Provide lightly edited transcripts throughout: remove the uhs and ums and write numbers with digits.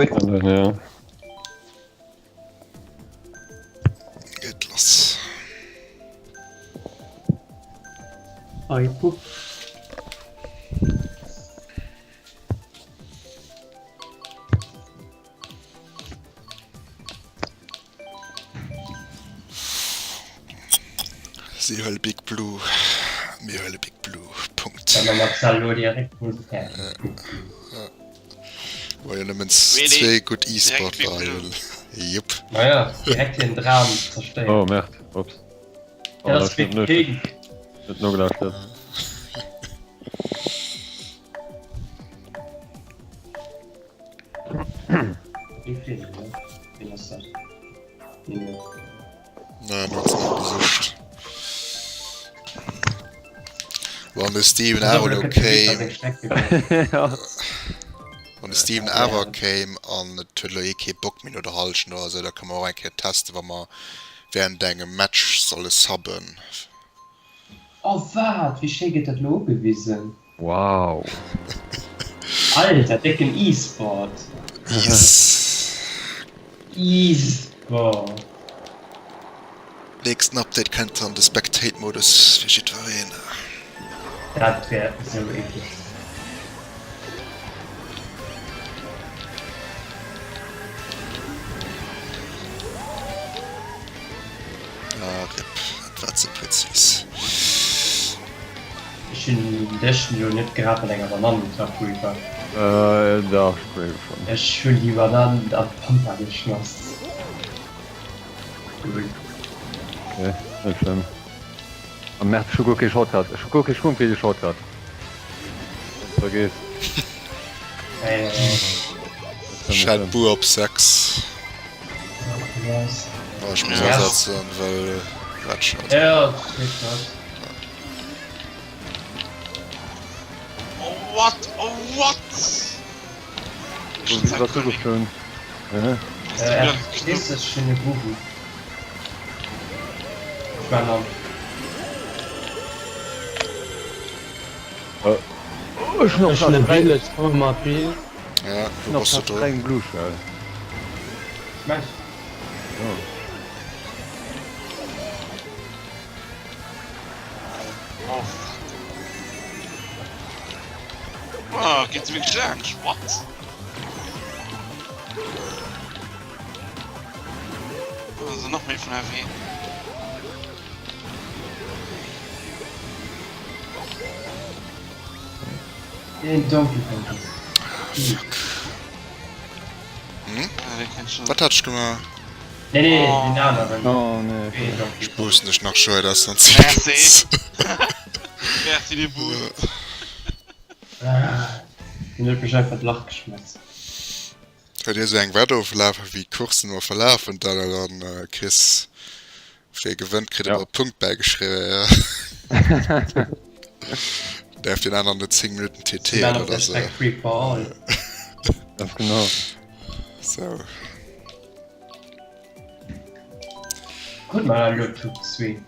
Ja. Geet lass. Ei Pupp. Si huele Big Blue, mir huele Big Blue. Punkt. Well mam Marcel lo direkt mol fäerdeg. War jo nëmmen zwee gutt E-Sportler hei. Jupp. Naja, direkt hien Dram zerstéiert. Oh merde, ups. Dat ass Big Pink. Net nogelauschtert. Nein, du hast net besicht. Wann de Steven awer elo kéim, wann de Steven awer kéim an et huet elo ee kee Bock méi no der Hallschent oder esou, da kënne mer och eng Kéier testen, wa mer während engem Match solle subben. Oh waat, wéi schéi gëtt dat lo ugewisen. Wow! Alter, décken E-Sport! Yes! E-Sport! Nächsten Update kennt dann de Spectate Modus fir jiddwereen. Dat wär esou episch. Ah, rip, dat war ze präzis. Ech hunn dech jo net grad mat enger Banann getraff, Reaper. Dach, ech gleewe schonn. Ech hunn déi Banann an d'Pampa geschmass. Lol. Ok, net schlëmm. Oh merde, ech hu guer kee Shortcut. Ech hu guer kee Schwong fir de Shortcut. Vergiss. Schalt Boo op 6. Oh, ech muss ersetzen, well Quatsch. Ja, dat. Oh what? Oh what? Wéi bass du gefloun? Hä? Verstees ech hun e Bubu. Ech war am. Oh, ech hun Ech hun e Bill, ech komme mat Bill. Ja, wou bass du do? Eng Blue Shell. Mech? Jo. Oh fuck. Oh, geet se wierklech laanscht? What? Oh, sind nach méi vun Heavy. Den Donkey Kong. Fuck. Hm? Ah, den kennt schon. Wat hat ech gemaach? Nee, nee, den aneren. Oh nee. Den Donkey Ech Kong. boosten dech nach schued ass dann Merci. Merci de Boost. Ah, den huet mech einfach d'Lach geschmass. Huet dir sou eng Wett oflafen wéi d'Coursen ëmmer verlafen dann an dann kriss wee gewënnt kritt ëmmer e Punkt bäigeschriwwen ja. Däerf deen aneren net 10 Minutten TT oder sou. Free for all. Ganz genau. Sou. Kuck mal elo Tour 2. Äh,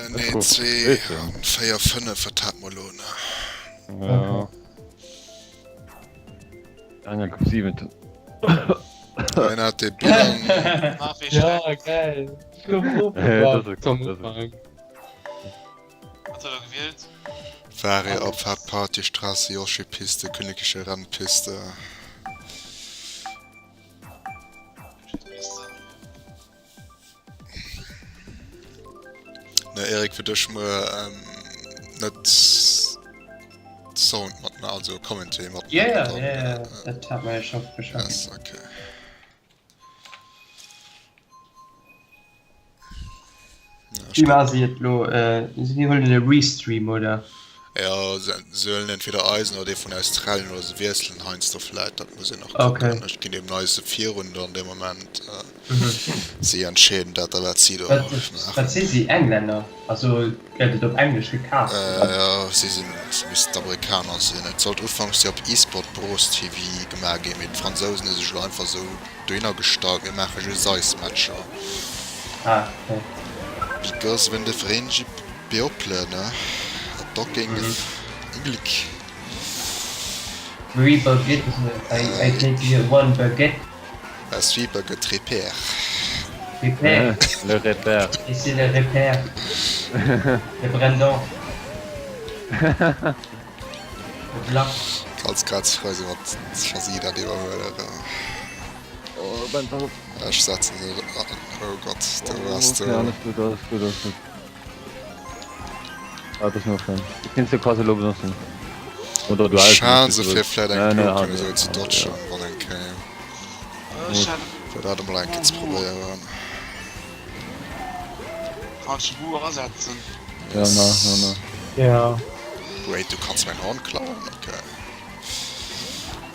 nee, 2 an 4, 5, wat hat mer elo, ne? Ja. Daniel gouf siwenten. Een hat de Bilan. Ja, geil. Ich gouf ofgewandt zum Ufank. Wat huet der gewielt? Varia, Abfahrt, Party, Straße, Yoshi-Piste, Königliche Rennpiste. Ne Eric fir dech muer ähm, net Sound mat also Commentary mat. Ja, ja, ja, ja, dat hat mer jo scho beschwat. Yes, okay. Wéi war si et lo? Si huelen e Restream oder? Jo, se huelen entweder eisen oder dee vun Australien oder se wiesselen heiansdo vläit, dat muss een nach kucken. Ech ginn deem eise virun dann dee Moment. Si entscheeden dat a wat si do maachen. Wat si si, Englänner? Also gëtt et op Englesch gecast? Jo, si sinn, missten Amerikaner sinn. Et sollt ufanks jo op eSport Bros TV gemaach ginn, mee d'Fransousen hu sech elo einfach esou dohinner gestallt, mir maache just eis Matcher. Ah, okay. Because wenn de Verengi Beople, ne, dat dok géing Glick. Oui baguette, I, I take here one baguette. La sweeper gëtt Repère. Repère. Le repère. Et c'est le repère. Le Brendan. Le Blanc. Ganz grad frei si mat Fasi dat iwwerhuelen. Oh, Ben, pass op. Ech setzen se an. Oh Gott, do waars Okay, du. alles gutt, alles gutt, alles gutt. Ah, das noch schön. Du kannst du quasi lo benutzen. Oder du Ech halen se fir vläit eng Nein, Blue nein, kënne sou ze ja. dodgen, wann eng Kéier. Ech hat Fir dat emol eng Kéier ze probéieren. Kanns de Buu asetzen? Ja, na, na, na. Ja. Wait, du kanns mäin Horn klauen? Okay.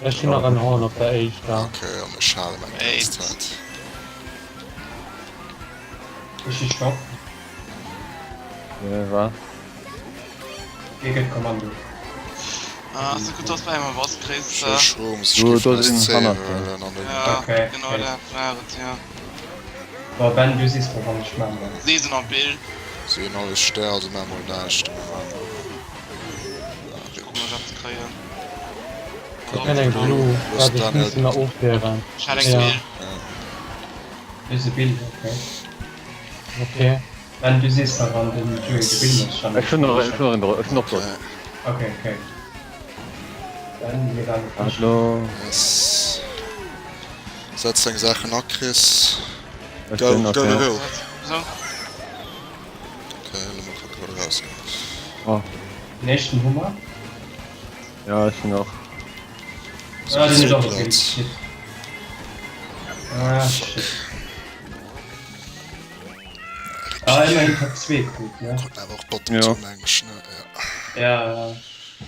Ech hunn nach en Horn op der éischter. Okay, an ech hale mäin Wait. ganz Zäit. Ech si Stopp. Ja, wa? Dir gëtt Kommando. Ah, ass gutt dass du einmal was kriss. Ech Shrooms, ech Du, géif do eis sinn 10 hannert huelen an den. Ja, Okay, genau okay. dat war et, ja. Bon Ben, du sees mer wann ech man well. Si sinn am Bild. Si hunn alles Stär, also maache mol näischt de Moment. Ech kucken, ob ech eppes kréien. Ech hunn eng Blue, Looss waart ech Daniel. muss se nach ofwieren. Ech hat eng Ja. Bild. Du hues e Bild, okay. Okay. Ben, du sees mer wann den Joé de Bild mécht, dann. Ech hunn nach, ech hunn nach en dro, ech hunn och dort. Okay, okay. Ben, mir waren Waart lo. Yes. Setz deng Saachen a, Chris. Ech Go, sinn, go, go, okay. go. So. Okay, elo mol kucken, wat erauskënnt. Oh. Den éischten hu mer. Ja, ech sinn och. Ah, den huet och e Bild kritt. Ah, shit. Ah, immerhin Top 2 krut, ne? Konnten awer och Bottom Ja. 2 meng ech, ne? Ja. Ja, ja.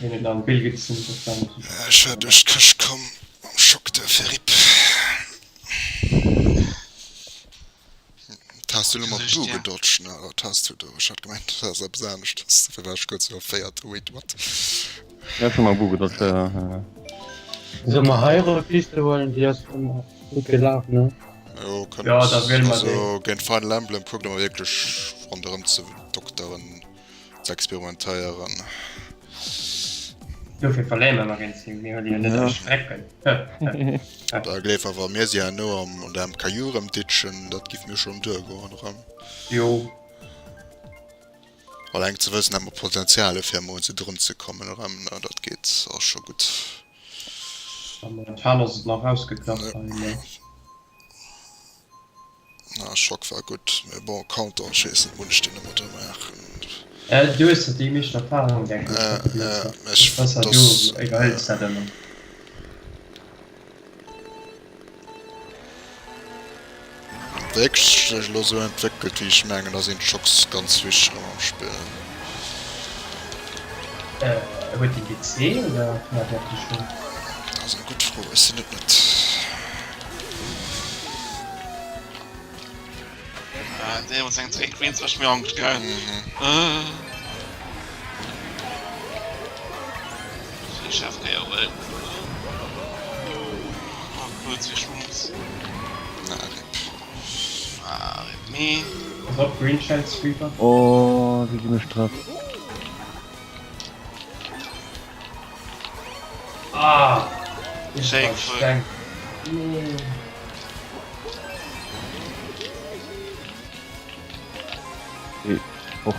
Hien huet nach en Bild gezunn, dat war natierlech. Ja, ech war duerch d'Këscht komm am Schock duerfir RIP. Has du elo mat Boo gedodged, ne? Oder wat has du do? Ech hat gemengt, dat ass eppes aneschtes. Dofir war ech kuerz verféiert. Wait, what? Ja, ech hu mam Boo gedodged, ja, ja. Solle mer hei erop Piste huelen? Déi ass ëmmer gutt gelaf, ne? Jo, kënnt. Ja, da wiele mer Also, déi. géint Final Emblem kuckt emmer wierklech ronderëm ze dokteren. Ze experimentéieren. Dofir verléiere mer géint si, mir huele jo net eis Strecken. Da gleef awer mir si herno am an der MKU erëm ditchen, dat giff mir schonn duergoen erëm. Jo. Alleng ze wëssen, dat mer Potenzial hu fir emol se drun ze kommen erëm, ne, dat geet ass scho gutt. Momentan ass et nach ausgeklappt hei, ne? Na Schock war gutt, mee bon Counter ech weess net, muss ech deen ëmmer do maachen? Du hues jo déi meescht Erfahrung denken ech mat de Blëtzer, ass besser du iwwerhëls dat ëmmer. Wierklech sech elo sou entwéckelt wéi ech mengen, da sinn d'Schocks ganz wichteg erëm am Spill. Huet deen DC oder wat huet dee schon? Dat ass eng gutt Fro, ech sinn et net. Dee mat sengen 2 Queens mécht mir Angscht, gell? Chef Kéier well. Oh cool, zwee Shrooms. Na, rip. Ah, rip me. Pass op, Green Shell Sweeper. Oh, si gi mech treff. Ah! Shake Steng. Nee. Hey, och.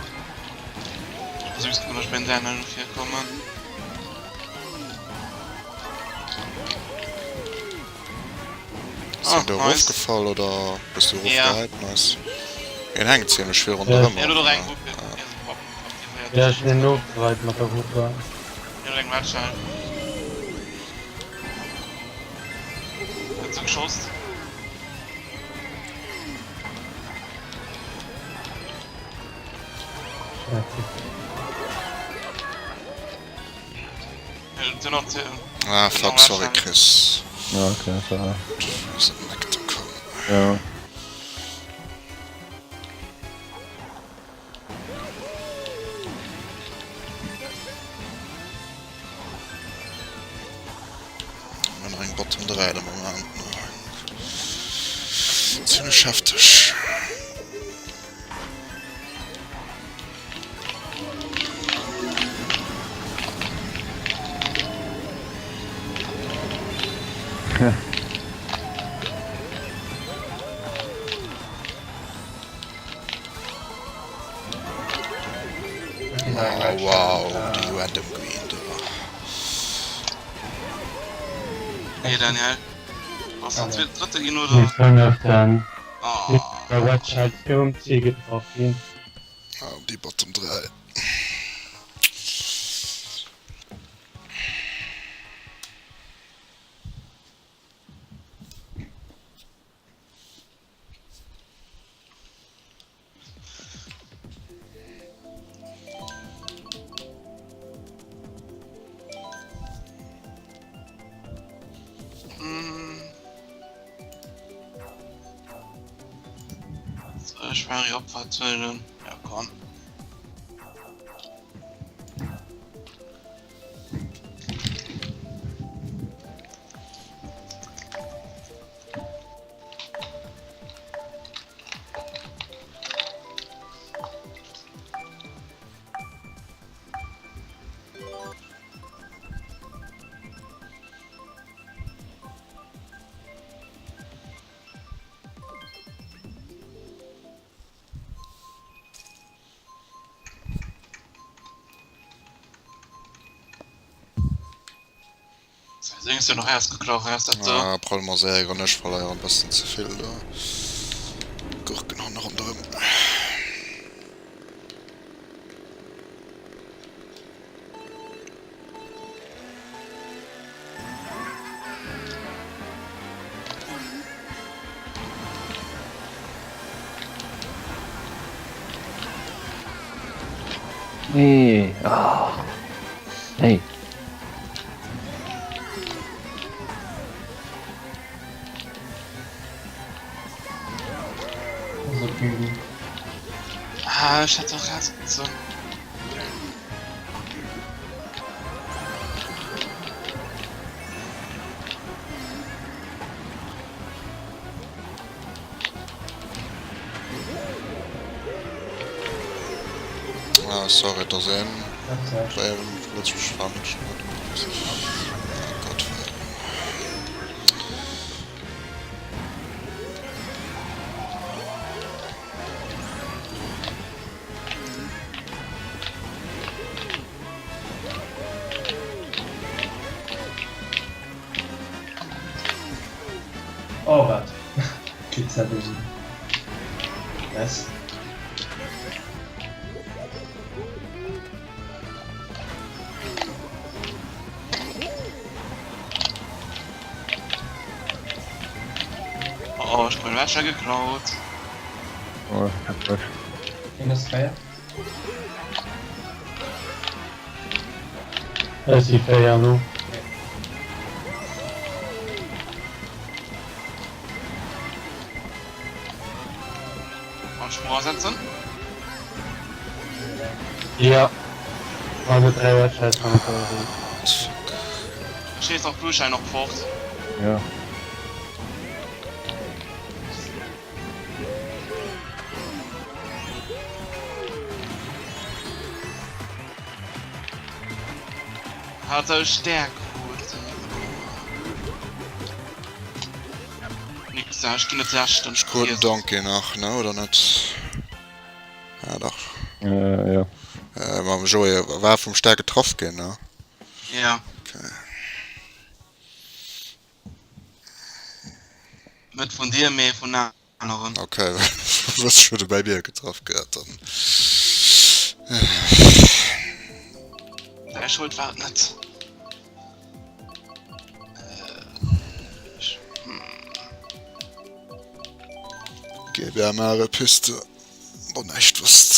Süß kann ich ben deiner virkommen. Ass Ah, een do nice. erofgefall oder bass du Ja. erofgeheit? Nice. Een hänkt ziemlech vill ronderëm Ja, du och, doch eng ne? Gruppe. Ja. Ja, so aktiviert. Ja, ech hunn en ofgereit mat der Gruppe. Ja, eng Red Shell. Huet se geschoss. Ah fuck, sorry Chris. Ja, okay, ça. Ass en Nektar komm. Ja. Immer nach eng Bottom 3 de Moment. Ziemlech hefteg. Oh wow, déi random Green do. Hey Daniel, bass de zweet, drëtte ginn oder? Fënneften. Oh. Bei Red Child virum Ziel getraff ginn. Ah, déi Bottom 3. Soll ech Mario Opfer züllen? Ja komm. Sengst du noch ausgeklach aus dat do? Ah, Problem ass Erik an ech verleieren e bëssen ze vill do. Gurken hanne ronderëm. Nee, ach. Nee. Ah, ech hätt och rausgezunn. Ah, sorry, et ass een Player vu Lëtzebuerg fannen ech net. Oh Gott, wei. Oh wat? Gibt's dat esou? Yes. Oh, ech krut Wäscher geklaut. Oh, hefteg. Wien ass 4? Ech si 4 elo. Kann ech mol asetzen? Jo, also 3 Red Shells kann ech awer sinn. Steet och Blueschein och fort. Ja. Hat sou Stär krut. Nix da, ech ginn net leschten. Ech krut en Donkey nach, ne, oder net? Ja, dach. Äh, ja. Äh, mam Joé war vum Stär getraff ginn, ne? Ja. Okay. Net vun dir, mee vun aneren. Okay, wëss ech, wou de bei mir getraff gëtt dann. Däi Schold war et net. GBA Mare Piste, wann näischt wësst.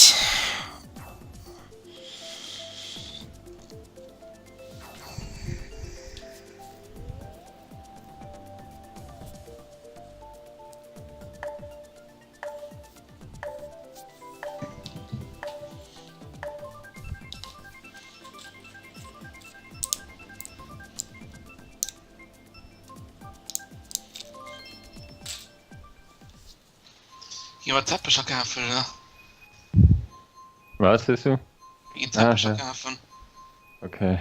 Gi mer Teppecher kafen, oder? Was sees du? Mir ginn Teppecher kafen. Okay.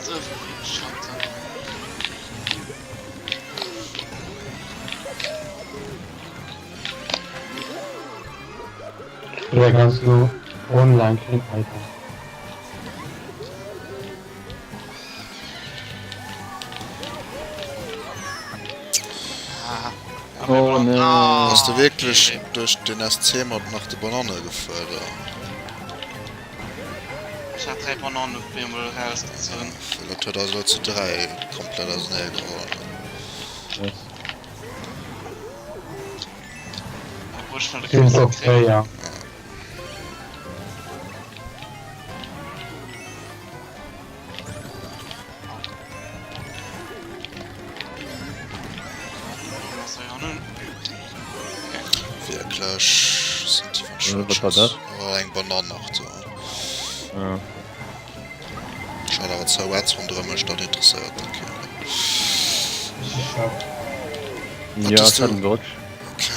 the fridge, Alter. Oder kannst du online kriegen, Alter. Oh nee. Bass de wierklech duerch den SC mat nach de Bananne gefuer da? Ech hat 3 Bananen op eemol erausgezunn. Well dat huet eis elo zu 3 komplett ausenee geholl. Yes. Obwuel ech nach de Sinn Kratzer op kréien. 4. Wierklech sinn déi Äh, wat war dat? Oh, eng Banann nach do. Ja. Ech hat awer zou Ads ronderëm mech, dat interesséiert net keen. Ja, hues ech du? hat en Dodge. Okay.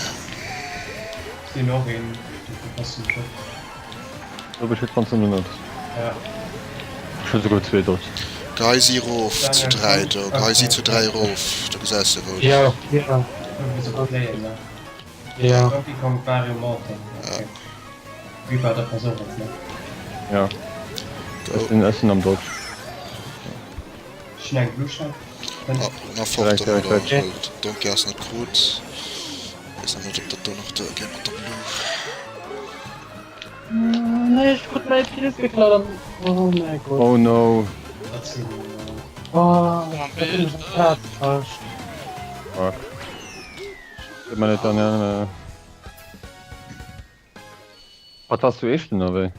Sinn och een, dofir passen ech op. Do besteet 1900. Ja. Ech hu souguer zwee Dodge. Gei si erof zu 3 do, gei si zu 3 erof, do gesäis de wou. Ja, ja. Irgendwie so Playen, ne? Ja. Donkey Kong Mario Mountain, okay. Reaper, dat ass och op, ne? Ja. Ech sinn, ech sinn am Dodge. Ech hunn eng Blue Shell. Ah, na fort domadder, well Donkey ass net krut. Weess nach net op dat do nach duer geet mat der Blue. Nee, ech krut mäi Pilz geklaut an oh mäi Gott. Oh no. Dat sinn. Oh, dat hunn ech am Plaz verpasst. Fuck. Gëtt mer net an äh. Wat wars du éischten oder wéi?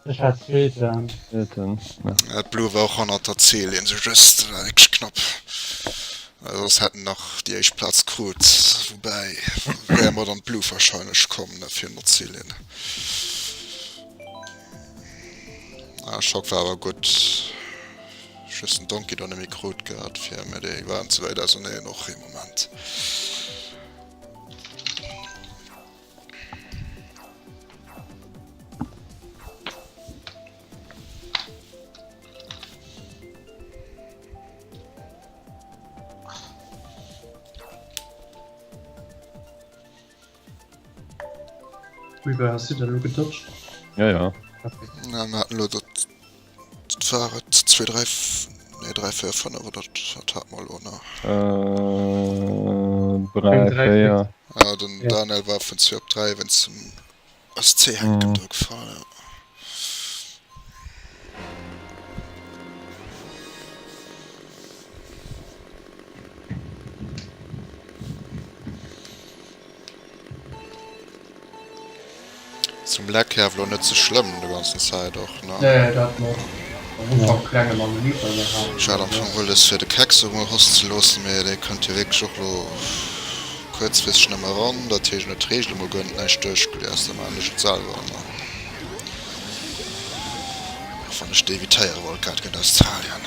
Ech war zweeten. Zweeten, ja. Ja, d'Blue war och hannert der Zillinn, sou just, war wierklech knapp. Soss hätt en nach déi éischt Plaz krut, woubäi wär mer dann d'Blue warscheinlech komm, ne, virun der Zillinn. Ah, Schock war awer gutt, just den Donkey do net méi krut gehat fir, mä déi waren ze wäit auserneen och ee Moment. Reaper, has du dat elo gedodged? Ja, ja. Na, mir haten elo dat, dat war et 2, 3, nee 3, 4, 5 oder dat, wat hat mer elo nach? Äh, 3, 4. Ja, den Daniel war vun 2 op 3 wéinst dem SC hänken do gefall, ja. Zum Leck her lo net ze schlëmm de ganzen Zäit och ne? Nee, dat net. Am Ufank klenge mam Reaper gehat. Ech hat am Fong wëlles fir de Keks och mol Hoss ze loossen, mee dee kënnt jo wierklech och lo kuerzfristeg net méi eran. Dat heescht en huet d'Reegele mol guer net näischt duerchgelies, da maachen ech et selwer ne? Och wann ech déi evitéiere wollt, grad géint Australien.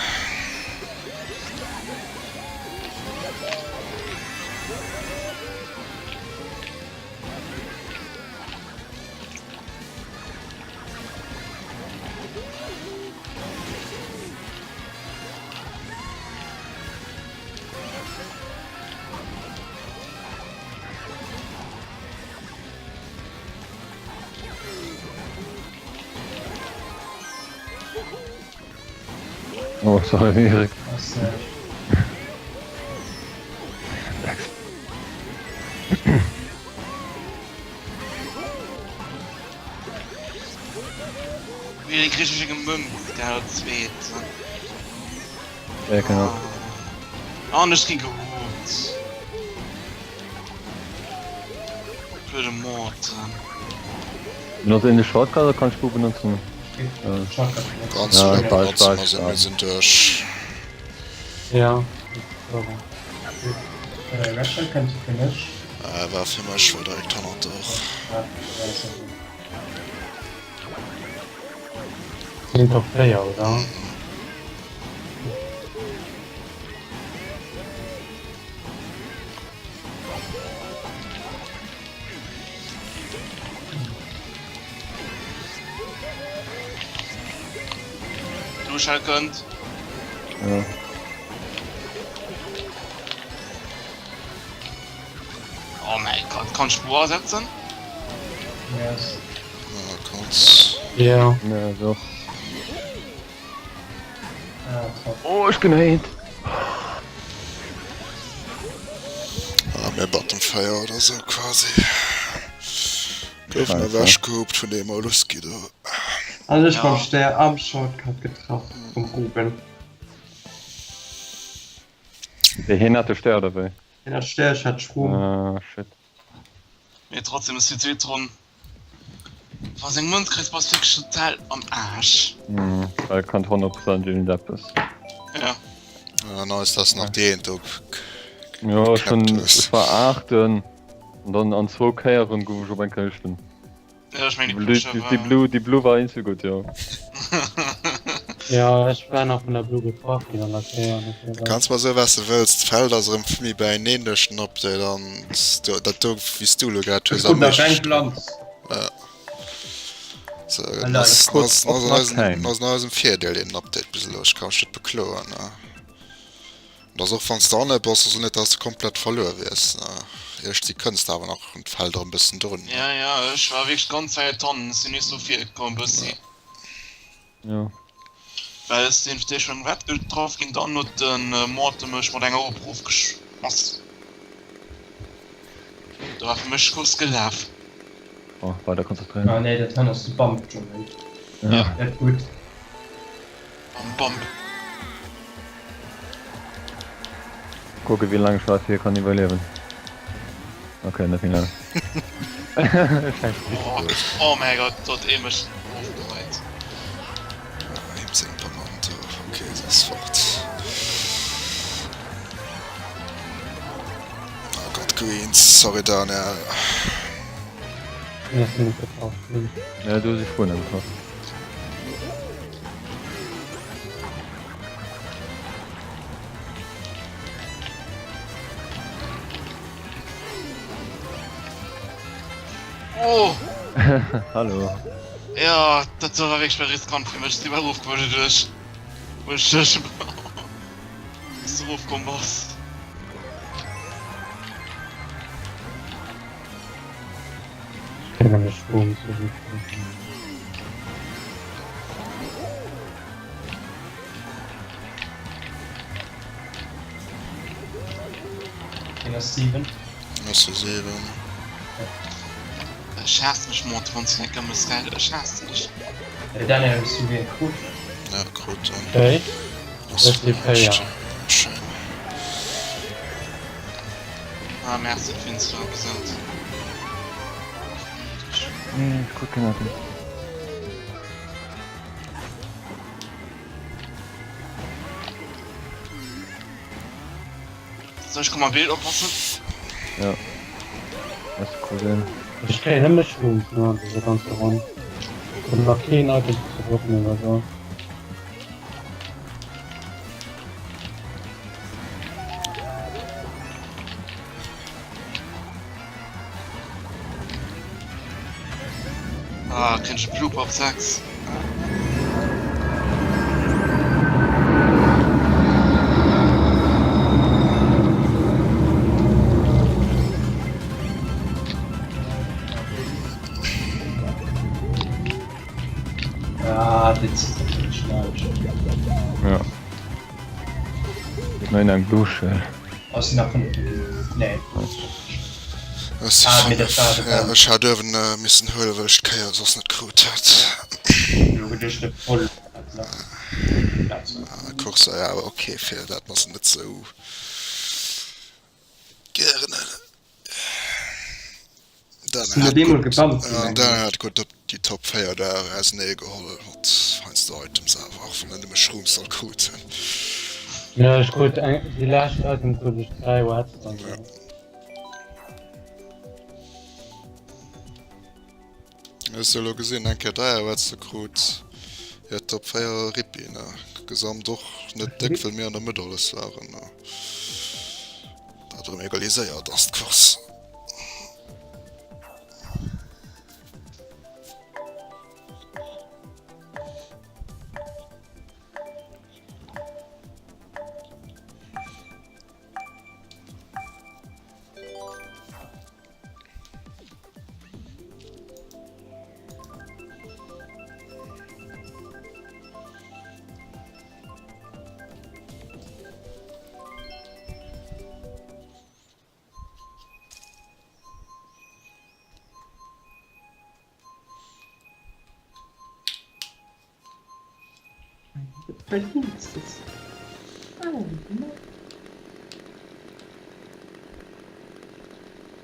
Oh, sorry, Erik. Ass näischt. Wéi dee griichesche Gemënzt, der hat zweet. Ja, genau. An ech gi geholt. Blöde Morten. Benotzt een de Shortcut oder kann ech Blue benotzen? Shortcut benutzen. Ganz Ja, ja, ich weiß, benutzen, weiß, mir sind, ja. mir sind duerch. Ja. Äh, Rachel kënnt fir mech. Äh, war fir mech, war direkt hannert och. Ja, ja, ist okay. Sinn Top 4, oder? Duschel kënnt. Ja. Oh mäi Gott, kann ech Boa setzen? Yes. Ja, kanns. Ja. Ja, so. Ah, top. Oh, ech ginn hate. Ah, mir Bottom 4 oder sou quasi. Goufen Scheiße. ewechgehupt vun deem Oluski do. An ech Ja. mam Stär am Shortcut getraff vum Ruben. Wéi, hien hat de Stär oder wéi? Hien hat Stär, ech hat Schroom. Ah, shit. Mee trotzdem ass déi zweet Ronn wa seng Mënz kriss bass wierklech total am Aarsch. Mhm, well kann 100 Prozent irgendeppes. Ja. Ah, nice, dass nach déi eent do Ja, ech hunn, geknäppt hues. ech war aachten an dann an zwou Kéieren gouf ech op eng Kéier éischten. Ja, ech meng déi Déi, Pusher déi war. Blue, déi Blue war eenzel gutt, jo. Ja, ech war nach vun der Blue getraff ginn an der Kéier an dofir war. Kanns mer soen wat s de wëlls, d'Feld ass erëm vill méi beieneen duerch den Update an dat do wéi s du elo grad Ech hues krut nach eng erméiglecht. Glanz. Ja. So, Alter, ass, ech krut ass, och ass, nach ass, keng. ass an eisem Virdeel deen Update bis elo, ech ka mech net bekloen. Und ass och wann s de anne bass, ass och net dass de komplett verluer wiers. Iergendwéi kënns de awer nach un d'Feld erëm bëssen drun. Ja, ja, ech war wierklech d'ganz Zäit hannen, ech sinn nees no vir komm bëssi. Jo. Well ech sinn fir d'éischt vun engem Red getraff ginn, dann huet de Morte mech mat enger Op erofgeschmass. Do war fir mech d'Course gelaf. Oh, weider konzentréieren. Ah nee, dat han ass de Bump Jungle. Ja. Net gutt. Bam bam. Kucke wéi laang ech wat hier kann iwwerliewen. Okay, net méi laang. Oh, oh mäi Gott, do huet ee mech ofgeheit. Him seng Banann do. Okay, se ass fort. Oh Gott, Greens. Sorry Daniel. Ech sinn net getraff ginn. Ja, du hues e Spuer net getraff. Oh! Hallo. Ja, dat war wierklech mei riskant fir mech. Si war erofkomm, wou ech wou ech duerch wou du erofkomm bass. Hien ass 7. Ass e 7. Ech haassen dech Monte wann s du eng Kéier mëss gell, ech haassen dech. Daniel hues du wien krut? Ja krut en. Okay. Ass Ech si 4. Schéin. Ah merci Vince du gesat. Nee, ech krut keen Item. Soll ech komm am Bild oppassen? Ja. Ass cool sinn. Ech kréien nëmme Shrooms ne an dëser ganzer Ronn. Krut nach keen Item fir ze droppen oder sou. Ah, kréien ech e Blue Pop 6. Ah, dit zitt natierlech näischt. Ja. Nein, eng Bluschel. Oh, es sinn nach 5 Minutten. Nee. Ech si Ah, mee dat war de 5. Ja, Bam. ech hat uewen missen huelen, well ech d'Kéier soss net krut hat. Elo geduecht, de Paul hat nach Plaz. Course war jo awer ok, fir dat mer se net sou gären hunn. Sinn op eemol gebannt ginn, mengen Daniel ech. hat gutt op déi Top 4 da ausenee geholl mat heiansdo Items awer, och wann en nëmme Shrooms soll krut hunn. Jo, ech krut eng, déi lescht Item krut ech 3 Wets an Ja. Hues de elo gesinn, eng Kéier 3 Wets krut, jo Top 4 Rippi, ne? Gesamt och net déck, well mir an der Mëtt alles waren, ne? Dat erëm egaliséiert ass d'Course. Verdienstes.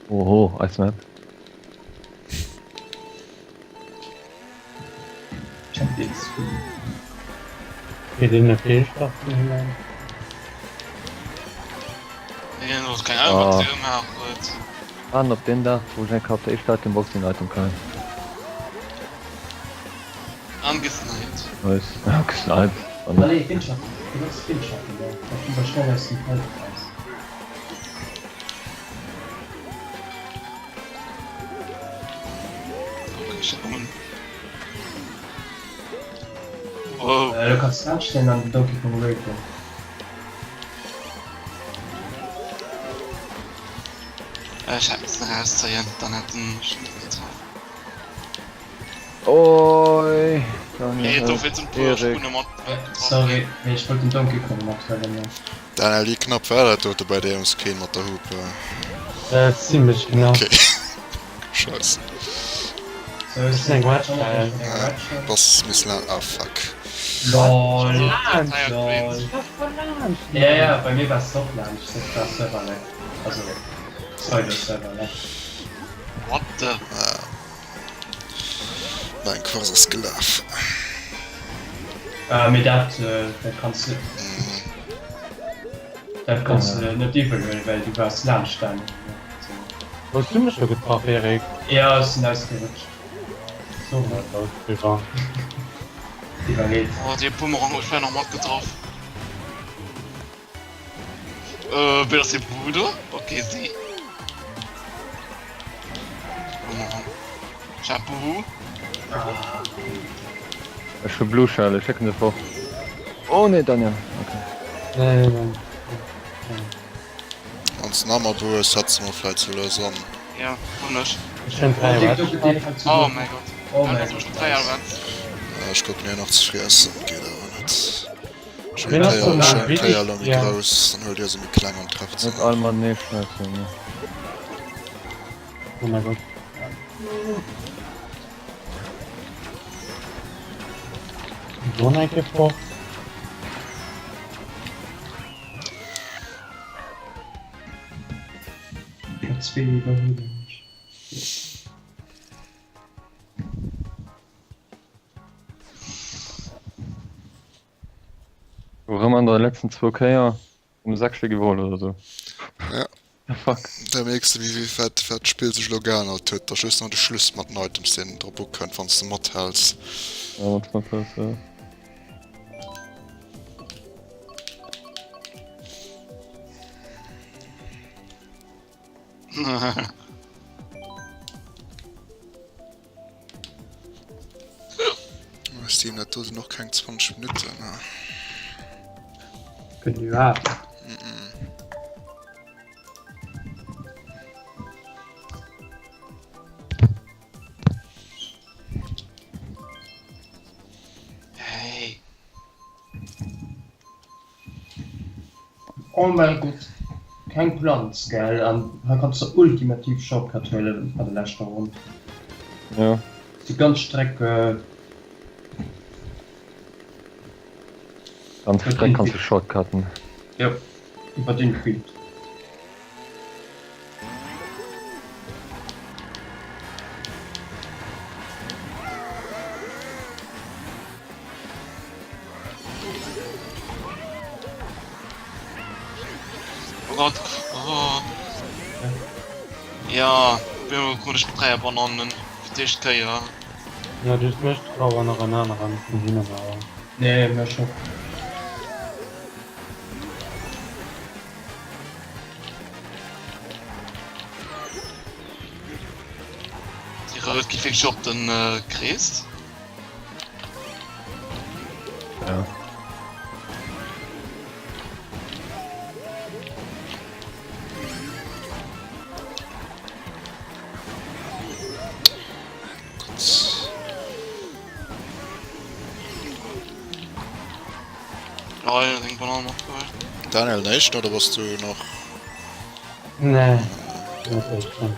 Oho, eis Map. Champions League. Geet een net Feelstart vun him an? Hien huet keng Ahnung wat Ah. si gemaach huet. An op den Dag wou ech eng Kap der éischt Item Boxing Item kréien. Angesniped. Nice. Gesniped. An Allez, Windschatten. Benutzt Windschatten, da kommt er schnell aus dem Feld raus. Oh. Äh, du kannst anstellen an den Donkey Kong rapen. Ech hätt missen erauszéien, dann hätt en mech net getraff. Oi, Mee Daniel, dofir sinn puer Erik. Spunne mat Äh, getraff sorry, ginn. mee ech wollt den Donkey Kong mathuelen, jo. Daniel, wéi knapp war dat dote bei dir um Screen mat der Hupe? Äh, zimmlech genau. Okay. Scheiße. So, ech Ech sinn eng sinn Red schon Shell. eng Ah, Red Shell. bass miss laang. Ah, fuck. LOL. Laanscht! LOL. Ech war voll laanscht, Ja, Mann! ja, bei mir war es och laanscht, dat war Serverlag. Also, Pseudo-Serverlag. What the? Ah. Mein Kurs ass gelaf. Äh, mee dat, dat kanns de, dat kanns de net iwwel huelen, well du waars laanscht Daniel. Hues du mech do getraff, Eric? Ja, ech sinn ausgerutscht. Sorry. Iwwer. Iwwerleet. Oh, dee Bumerang huet bal nach mat getraff. Äh, wéi ass dee Bruder? Okay, si. Bumerang. Ich hab Buhu. Ah. Ech hu Blue Shell, ech schécken se fort. Oh nee, Daniel. Okay. Nee, nee, nee. Wann s de nach emol hues, setze mer vläit sou lues an. Ja, hun ech. Ech hunn 3 Oh, Red. Oh mäi Gott. Oh Dat mäi ass Gott, bestimmt 3 nice. Alwärts. Ech kucken hien nach ze friessen, geet awer net. Ech hunn Ween ass d'Kéier, dann ech am hunn d'Kéier elo méi wichtigsten? grouss, dann huelt dir se méi kleng an trefft se Net net. all matenee schmeissen, ne. Oh mäi Gott. Lo nach eng Kéier fort. Zwee iwwerhuelen mech. Yes. Erëm an der letzten zwou Kéier um sechste geholl oder sou. Ja. The fuck? Da mierks de wéi wat wat d'Spill sech elo geännert huet. Da just nach de Schluss mat den Items deen drop ukënnt wann s de mathäls. Ja, wann s mathäls, ja. Steam dat do sinn och keng 20 Minutten. Genüat. Hey. Oh mein Gott, keng Planz, gell? An hei kanns de ultimativ Shortcut huelen an der leschter Ronn. Ja. Déi ganz Streck. Ganz Streck kanns de shortcutten. Jo, iwwer den Field. Oh Gott, oh. Ja, bin krut ech 3 Bananen fir d'éischt Kéier. Ja, du hues mech drauf an nach en aneren vun hinnen awer. Nee, mech och. Déi rout gi wierklech op den Krees. Ja. Oh, ja, eng Banane matgeholl. Daniel, den éischten oder bass du nach? Nee, net éischten.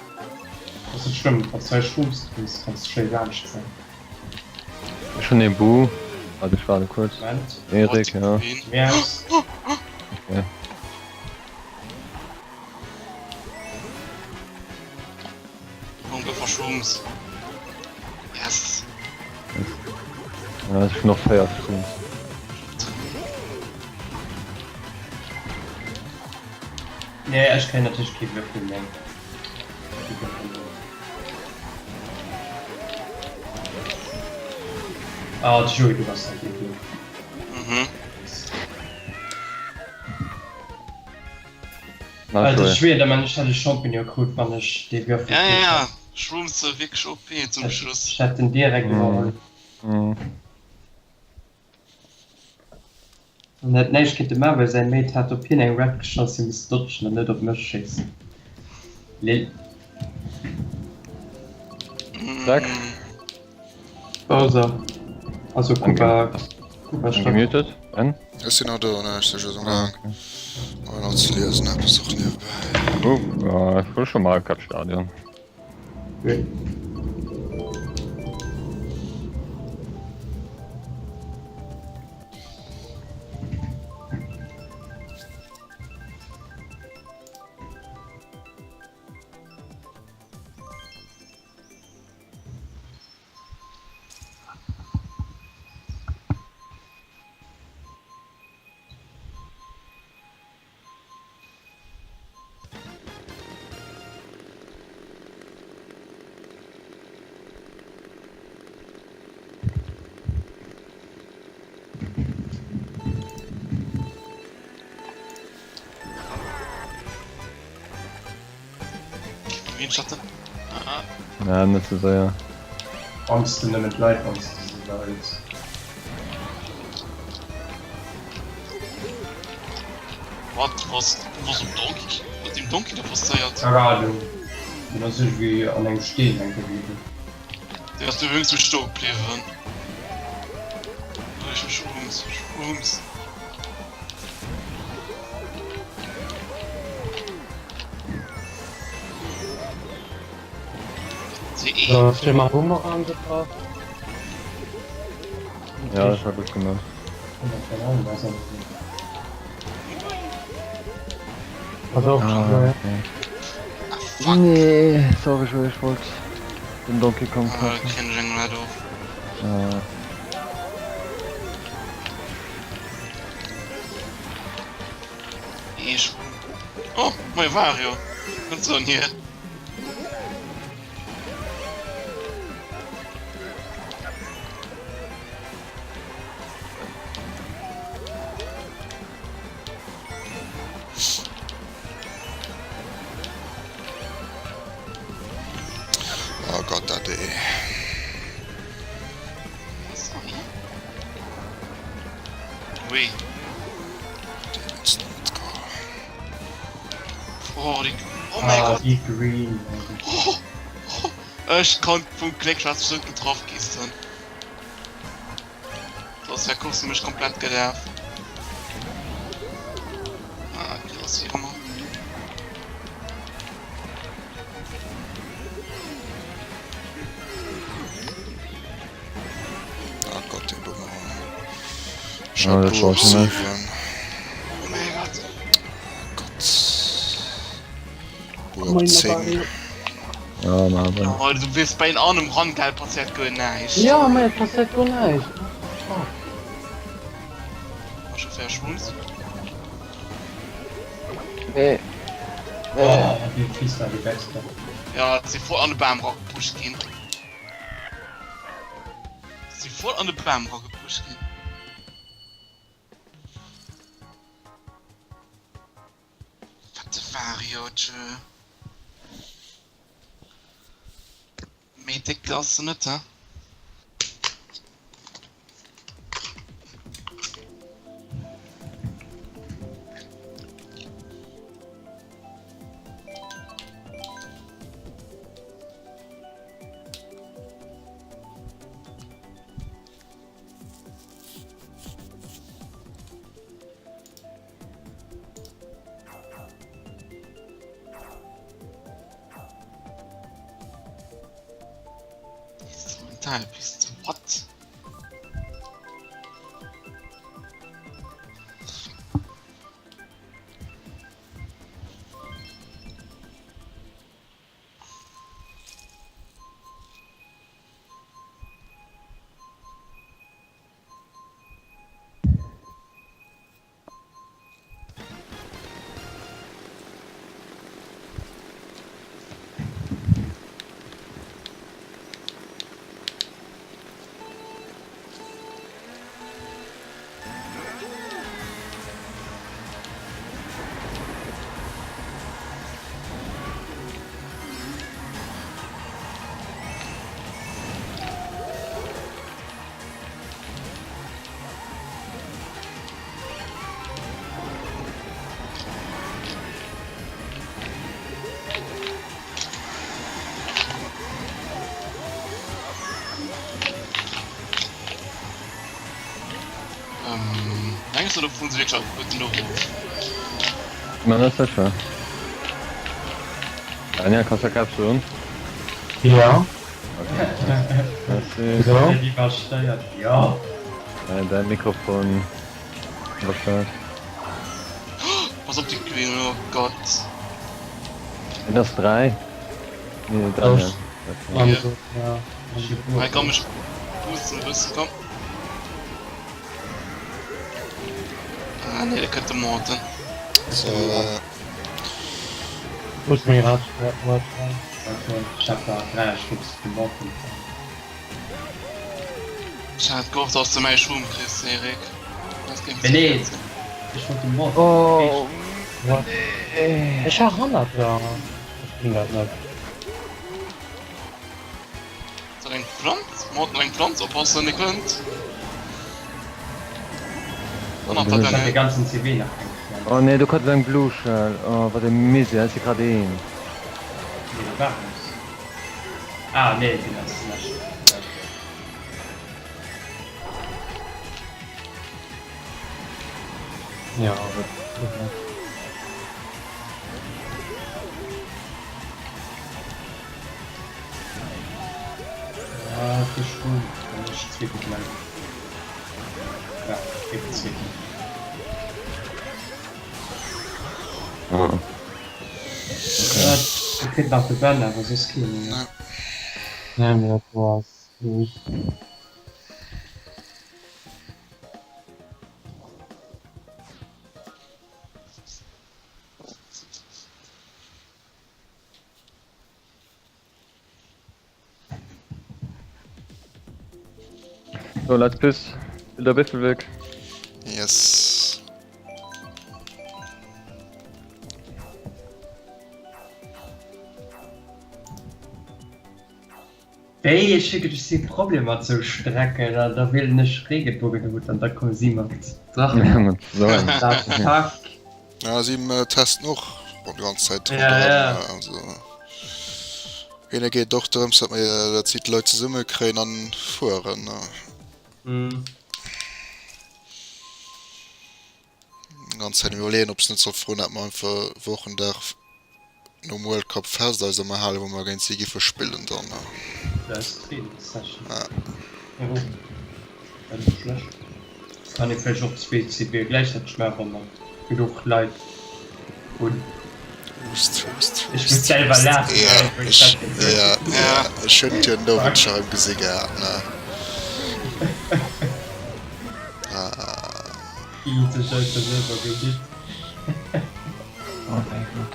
Ass net schlëmm, wanns du hei schwummst, kanns du schéi laanscht sinn. Ech hunn ee Boo. Warte, ech waarde kuerz. Moment. Erik, ja. Yes. Okay. Onkel Verschwungs. Yes. Ja, ech hunn noch 4 Shrooms. Nee, ech kréien natierlech kee Würfel méi. Ah, Joey, du bass halt ekelhaft. Mhm. Na, Alter Joey. Schwede, man, ech hätt e Champignon krut, wann ech dee Würfel Ja, ja, kritt ja. hätt. Shrooms se wierklech OP zum Schluss. Ech hätt den direkt iwwerholl. Mhm. An hätt näischt kinnte man, well säin Mate hat op hien eng Red geschoss, hie misst dodgen an net op mech schéissen. Lil. Zack. Bowser. Also Koopa, Koopa Bin gemutet. Ben? Ech sinn nach do, ne? Ech si just am Gaang mol nach ze liesen, eppes och niewebäi. Oh, ja, ech wëll scho Mario Kart Stadion. Gutt. Ja, net ze séier. Wanns de nëmmen d'Leit wanns de se iwwerhëls. Wat was was um Donkey wat dem Donkey da passéiert? Keng Ahnung, deen ass iergendwéi an engem Steen hänke bliwwen. Deen ass do iergendwou stoe bliwwen. Ech hu Shrooms, Shrooms. So, ech hu mam Boomerang getraff. Ja, das war gut gemacht. Pass op, Ah, okay. Nee, sorry, Joey, ich wollte den Donkey Kong Ah, treffen. cringen leider of. Ja. Ich. Oh, moin Wario. Wat soen hier? Oh Gott, dat ee. Ui. Oh, die... oh mein Ah, Gott. déi Green. Oh, oh. Ech konnt vum Kléck schwarz so getroff gießen. Das wär kurz mech komplett gelaf. Ah, krass, wie immer. Ah Gott, dee Boomerang. Ja, dat Chapeau war schon 7. Oh mein Gott. Gott. Boo op 10. Ja, Marvin. Oh, du wirst bei einem Rand geil passiert guer näischt. Ja, mä et passéiert guer näischt. War schon fair Schwunz. Nee. Oh, déi fies war déi beste. Ja, si voll an de Bam ragepusht ginn. Si voll an de Bam ragepusht ginn. Wat de Wario, tjö. Méi déck ass se net, he? Instrumentalpiste, what? Greens oder fuhren se wierklech alleguerten do erof? Mä net sécher. Daniel, kanns du eppes soen? Jo. Merci. Wéisou? Iwwersteiert, jo. Däi Mikrofon iwwersteiert. Pass op déi Green, oh Gott. Et ass 3. Nee, Daniel. Okay. Hei komm ech boosten e bëssen, komm. Ah nee, da kënnt de Morten. So. Wou ass meng Rad? What? Okay, ech hat der 3 Stutz de Morten. Ech hat gehofft dass de mäi Schwumm kriss, Eric. Dat géing Nee, nee, ech wollt de Morten. Oh, What? nee. Ech war hannert der. Ech ginn dat net. Ass dat eng Planz? Morten op eng Planz oppassen, déi kënnt. An Ech hat de ganzen CW nach keng Planz. Oh nee, do kënnt elo eng Blue Shell. Oh, wat e Misär, ech si grad een. Nee, do war eppes. Ah nee, deen ass schlecht. Ja, dat. Ah, de Schwung. Ech zweeten gleich. Ja, ich den zweeten. Ah. Okay. Du kritt nach de Ben, awer soss keen méi. Ne. Nee, mee dat do ass los. So, let's piss. Wilder Büffelweg. Yes. Wéi ech hu ech si Problem mat sou Strecken an da wielen ech Regenbogenhut an da komme si mat Drachen. What the fuck? Ja, si testen och schonn déi ganz Zäit Ja, ja. ronderëm. Also hinne geet et och drëms, datt mir, datt si d'Leit zesumme kréien an fueren. Mm. Déi ganz Zäit um iwwerleeën, ob se net soll froen, dat mer einfach Wochendag nom World Cup Fest eis ëmmer halen, wou mer géint si giffe spillen dann. Eis Trainingssession. Ja. Jo, dat ass net schlecht. Kann ee vläicht och zwee CBe gläichzäiteg maachen, wa mer genuch Leit hunn. Hust, hust, Ech hust, muss selwer hust. laachen, Ja, wou ech ech, dat gesot ja, hunn. ja, ech hunn d'Hirn Owend scho erëm gesi gehat, ne. Ah. Déi huet sech einfach selwer gehit. Oh mäi Gott.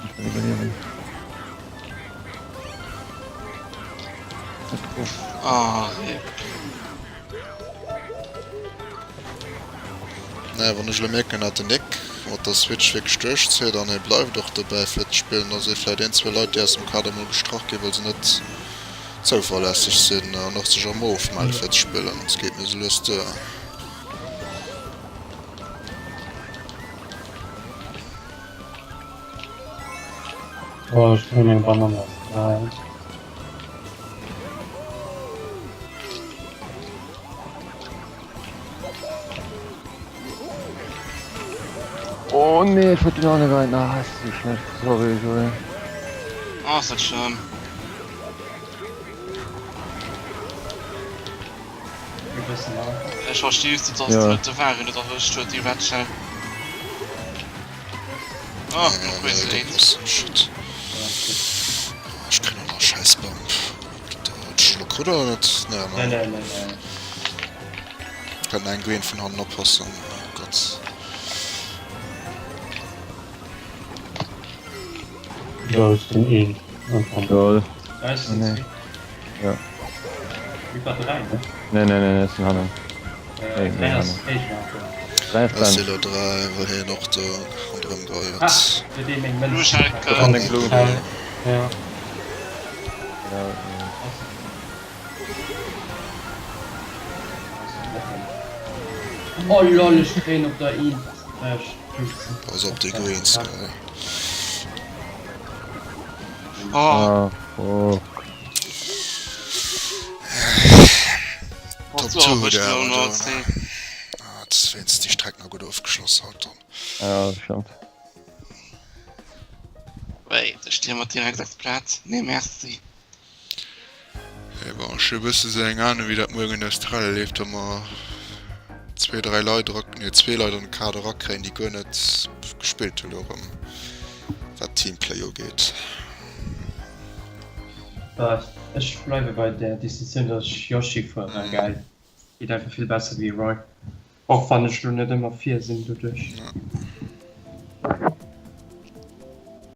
Ech wëll iwwerliewen. Ah, rip. Naja, wann ech elo mierken, dat den Nick mat der Switch wierklech duerchzitt an hie bleift och dobäi fir ze spillen, da si vläit een, zwou Leit, déi aus dem Kader mol gestrach ginn, well se net zouverlässeg sinn an och sech erëm ofmelle fir ze spillen. Et geet mir esou lues duer. Oh, ech kréien eng Banann aus 3. Oh nee, ech wollt den anere. Ah, ass sou schlecht. Sorry, Joé. Ah, ass net schlëmm. Ech versti just net, dass Ja. de Wagen net erwëscht huet, déi Wetschel. Ah, Ja, noch nee, Quiz dat 8. ass shit. Ech kréien och nach scheiss Bump. Huet ech elo kritt oder net? Nee, Nee, ne. nee, nee, nee. Kann eng Green vun hannen oppassen. Oh Gott. Do ass den een. Anfang. Lol. Da ist Oh, nee. Ja. Über 3, ne? Nee, nee, nee, nee, ass den hannen. Äh, Nee, 3 nee, ass hannen. éischt nach. 3 ass Ass Ben. elo 3, well hien och do ronderëm Ah, geiert. huet ee meng Blue Mënz Shell Do kënnt. kann eng Blue. Shell. Ja. Genau, ja. Oh lol, ech kréien op der Eent Pass op déi Greens, gell. Oh, Ah, fuck. was Top du 2 erwëscht der elo awer noch do. C. Ah. huet wéinst déi Streck nach gutt ofgeschloss haut dann. Ja, dat stëmmt. Wait, ech stiermer direkt op d'Plaz. Nee merci. Hey, bon, ech hu e bësse sou eng Ahnung wéi dat muer géint Australien leeft, wa mer zwee, dräi Leit era, nee zwee Leit an de Kader erakréien, déi guer net gespillt hu lo erëm, wat Teamplay ugeet. Bah, ech bleiwe bei der Decisioun, dass ech Yoshi fueren, geil. Geet einfach vill besser wéi Roy. Och wann ech lo net ëmmer vir sinn doduerch.